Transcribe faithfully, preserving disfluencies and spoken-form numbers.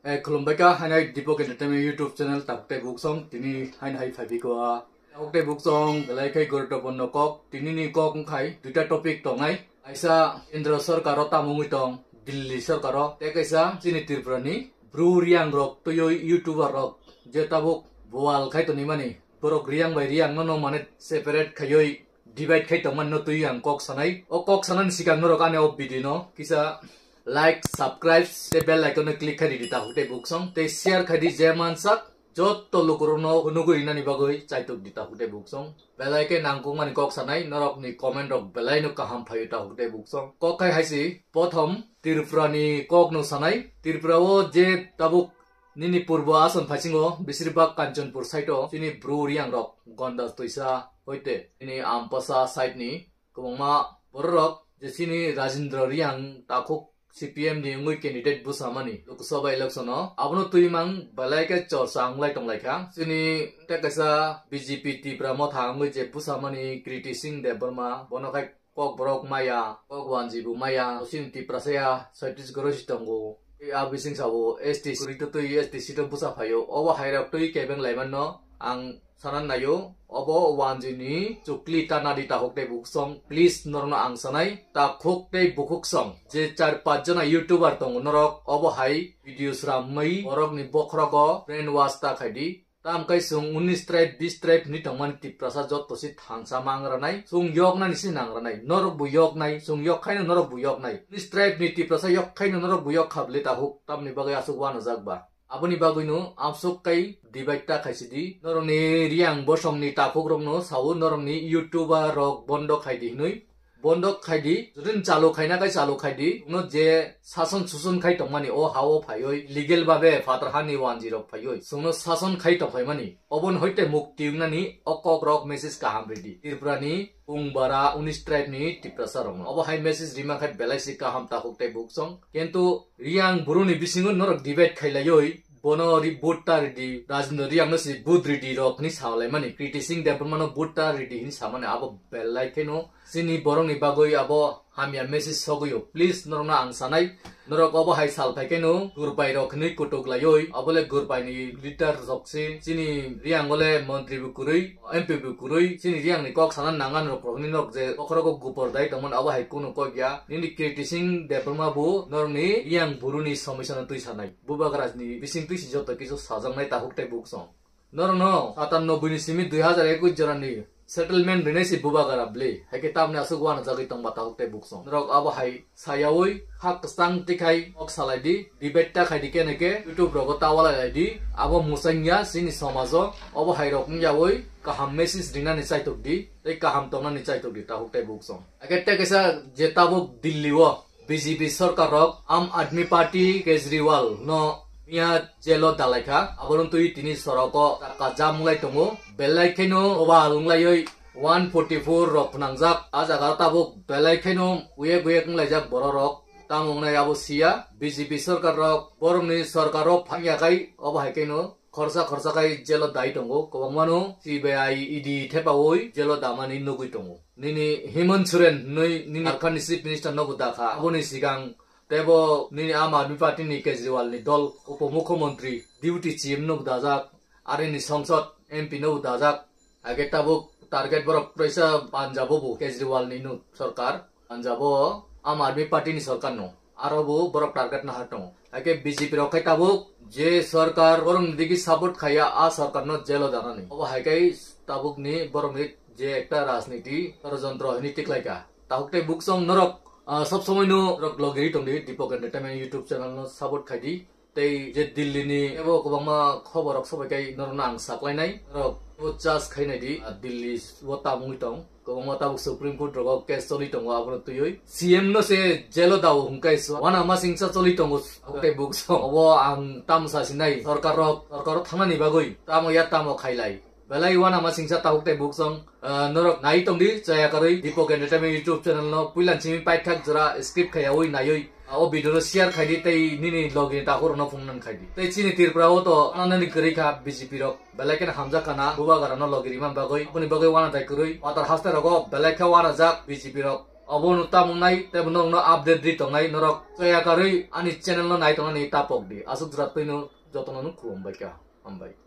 Eh, khulumbai kha, hainai Deepak Entertainment YouTube channel, tabuk tei buksong, tini hain hai phai biko a. Tabuk tei buksong, belai khai guruttopurno kok, tini ni kok wngkhai, duita topic tongnai. Kaisa Kendra Sorkar o tamo wngwi tong, Delhi Sorkar o, tei kaisa chini Tripura ni Bru Riang rok, twiwi YouTuber rok, je tabuk bual khai tongwi mani, borok Riang bai Riang no, no mane separate khaiwi divide khai tongmani no twi ang kok sanai. O kok sanani sikang norok ani o video no kisa like, subscribe, tei bell icon no click khai di tabuk tei buksong, tei share khai di je mansak jotto lukurokno phunugwi rinani bagwi chaitok di tabuk tei buksong. Belai khe nangkukmani kok sanai, norokni comment rok belai no kaham phaio tabuk tei buksong. Kok khai haisi, prothom Tripura ni kok no sanai. Tripura o je tabuk nini purbo ason phaisingo, besirbak Kanchanpur side o chini Bru Riang rok, Gandas Toisa hoite chini Ampasa side ni kwbangma bororok je chini Rajendra Riang takhuk C P M ni wngwi candidate bwsamani Lok Sabha election o, abono twi mang belai khe chorsa wnglai tonglaikha. Chini tei kaisa B J P Tipra Motha wngwi je bwsamani Kriti Singh Debbarma, bono khai Kokborok maya, Kokwanji bo maya, chini Tiprasa ya Chhattisgarh si tongo. Tei a bising sabo S T kwrwi to twi S T seat o bwsa phaio. Obo hai rok twi kebeng laimanno ang sana naio. Obo wanjwi ni chukli ta nadi takhuk tei bukhuk song. Please norokno ang sanai, takhuk tei bukhuk song. Je char panch jona YouTuber tongo norok, obo hai video sramwi borokni bokhorogo brainwash ta khaidi. Tamkai chwng unis tribe, bis tribe hwnwi tongmani Tiprasa jotto se thansa mang ranai, chwng yoknani se nang ranai, norok bo yoknai, chwng yok khaino norok bo yoknai. Unis tribe ni Tiprasa yok khaino norok bo yok kha bwle takhuk, tamni bagwi aswk wanajak ba? Aboni bagwino amswk kai divide ta khaisidi. Norokni Riang bosongni takhukrokno sao, norokni YouTuber rok bondo khaidi hwnwi. Bondo khaidi, judin chalu khaina kai chalu khaidi, uno je sason suson khai tongmani o ha o phaioi, legal babe phatar hani wanji rok phaioi, chwngno sason khai tongphaimani. Obon hoite mukti wngnani o kok rok message kaham ridi. Tripura ni Pungbara unis tribe ni Tiprasa rokno. Obo hai message rima khai belai si kaham takhuk tei buksong. Kintu Riang Bru ni bisingo norok debate khailaioi, bono ri-, vote ta ridi, Rajendra Riang no si vote ridi rok hwnwi salaimani, Kriti Singh Debbarma no vote ta ridi hwnwi samani, abo belai kheno chini borokni bagwi abo hamya message sogwio. Please, norokno ang sanai, norok obo hai sal phai kheno gurbai rok hwnwi kutuk laioi, abo le gurbai ni leader rok se, chini Riang o le montri bo kwrwi, M P bo kwrwi, chini Riang ni kok sana nangan rok, rok ni nok je bokhorogo gupor dai tongmani, abo hai kunu kok ya. Nini Kriti Singh Debbarma bo norokni Riang Bru ni somosya no twi sanai. Bubagra ni bising twi si joto kisu sajaknai takhuk tei buksong. Norokno satannobboi ni simi dui hazar ekush jora ni settlement rinai si Bubagra bwle. Hai khe tamni aswk wanajagwi tongba takhuk tei buksong. Norok abo hai sayaui ha kwchang tikhai kok salai di, debate ta khai di kene khe YouTube rogo ta walai lai di. Abo mwsang ya chini somajo, obo hai rok wng yaui kaham message rinani chaitok di, tei kaham tongnani chaitok di takhuk tei buksong. Ake tei kaisa je tabuk Delhi o B J P sorkar rok Aam Aadmi Party Kejriwal no miya jelo dalai kha, abono twi tini soroko taka jam wng lai tongo. Belai kheno obal wng laioi one forty four rok phnangjak. A jaga tabuk belai kheno uyek uyek wng laijak borok rok. Tamo wngnai abo siya, B J P sorkar rok, borokni sorkar rok phangya khai obo hai kheno khorsa khorsa khai jelo dai tongo. Kwbangmano C B I, E D thepaui jelo damani nugui tongo. Nini Hemant Soren hwnwi nini Jharkhand ni Chief Minister nobo dakha. Aboni sigang tebo nini Aam Aadmi Party ni Kejriwal ni dol upomukhyamantri, deputy C M nobo dajak, arini songsod M P nobo dajak. Age tabuk target borok kwraisa Punjab o bo Kejriwal ni no sorkar. Punjab o Aam Aadmi Party ni sorkar no. Aro bo borok target nahar tongo. Haikhe B J P rok khai tabuk je sorkar borok ni digi support khaiya, a sorkar no jelo danani. Obo haikhe tabuk ni borok ni je ekta rajniti orojontro hinwi tiklaikha. Tabuk tei buksong norok, ah, sob somoi no norok logiri tongdi, Deepak Entertainment YouTube channel no support khaidi. Tei je Delhi ni ebo kwbangma khobor rok sobai kai norok no ang saklainai. Norok bo charge khainai di, ah, Delhi o tamungwi tong. Kwbangma tabuk Supreme Court rogo case choli tongo, abono twiwi C M no se jelo dao hwnkhe so. Wana masingcha choli tongo, tei bukso. Obo ang tamo sasinai, sorkar rok, sorkar rok thangnani bagwi tamo ya tamo khailai. Belai wana masingcha tabuk tei buksong, ah, norok nai tongdi, chaya karwi Deepak Entertainment YouTube channel no puilan simi paithak jora skip khaiyawi naiwi, ah, o video no share khaidi tei nini logi ni takhuk rokno phungnang khaidi. Tei chini Tripura o to ananani kwrwi kha B J P rok. Belai kheno hamjak khana, Bubagra no logi rima bagwi, aboni bagwi wanatai kwrwi, watar haste rogo belai khe wanajak B J P rok. Obo no tamung nai, tei bo norok no update di tongnai, norok chaya karwi ani channel no nai tongnani tapok di. Aswk jora twino jotono no khulum bai kha. Hambai.